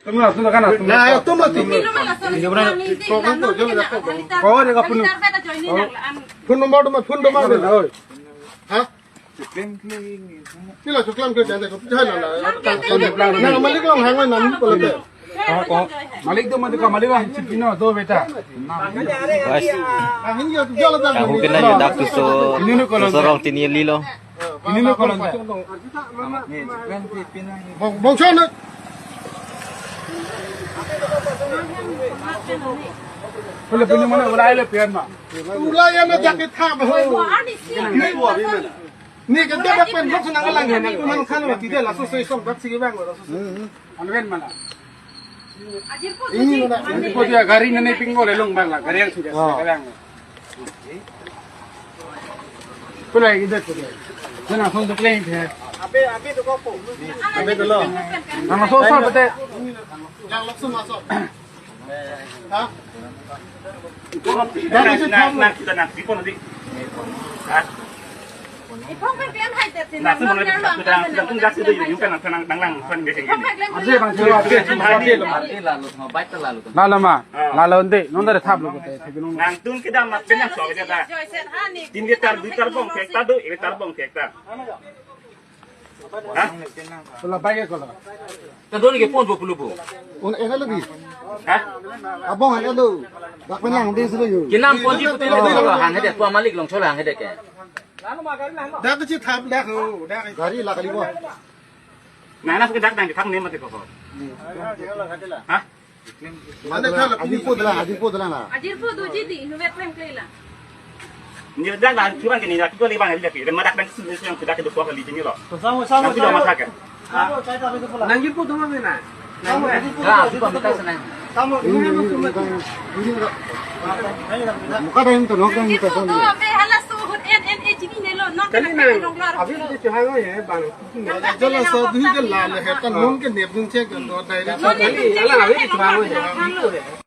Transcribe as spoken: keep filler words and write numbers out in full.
Tum na, tum na, tum na. Na, tum na, tum na. Kau, kau, kau, kau, kau. Phone number tum, phone number tum. Oi. Ha? Sila chuklam ke jande ko. Jai na na. Na malik along hang na ni polo te. Kau, kau. Malik do, malik, malik lah, chipino do beta. Bas. Hang ni yo jala da. Kahu kena yo dak tu so. Ini ni kolon. So rong tini lilo. Ini ni kolon. Bong, bong chon. Pula pini mana ulai le pian ma. Ulai ya na jaket ha ba ho. Ni ke dia pen bok nang lang hen. Aku man khan ma tidak langsung soi song bak sigi bang langsung. Anwen mana? Ini mana? Ini ko dia gari nene pinggo le long bang la, gari yang sudah sudah bang. Pula ini dia tu dia. Sana song tu kleng dia. Abe, abe tu kopo. Abe tu lo. Nama sosal betul. Yang langsung masuk. Ha? Nang, nang, nang, kita nang, di pon di. Ha? Ipong pen klem hai te, nang tu mana kita, kita, kita pun gas itu, yung kan, nang, nang, nang, kan, dia ipong pen klem. Ada bang, ada, ada, ada. Lalo ma. Ah. Lalo ente, non dari thap lo ko te, thap lo. Nangtum kedam mat pen yang so kita. Tin liter, dui liter bong, kek ta do, liter bong, kek ta. Ha? Kola bai ke kola. Ta don ke pon bo pulu bo. Un ena lagi. Ha? Abong ena lo. Dak pen lang dei silo yo. Kinam ponji puti lo, hang hede, tua malik long chola hang hede ke. Dak ke chi thap dak ho, dak. Gari la kali bo. Na na ke dak dang thang ne mate ko. Ha? Mane thala ajir po dala, ajir po dala na. Ajir po doji di, inutvet klem klela. Ni dak la chuan ke ni dak ko le bang le ke. Madak dang su su yang sudah ke dua kali ni lo. Sama, sama, sama. Yang sudah masak ke. Nang ajir po dama na. Nang ajir po. Ka, suka minta sana. Sama, ini, ini, ini, ini, ini, muka dah yang tu, nok dah yang tu. Ajir po do, abe hala suhut en en e chini ne lo, nok kali na. Abhi to chahang ye bang. Jala sa dui ke la le he ta nong ke nep dun che ke do dai le. Nong ke nep dun che ke do dai le.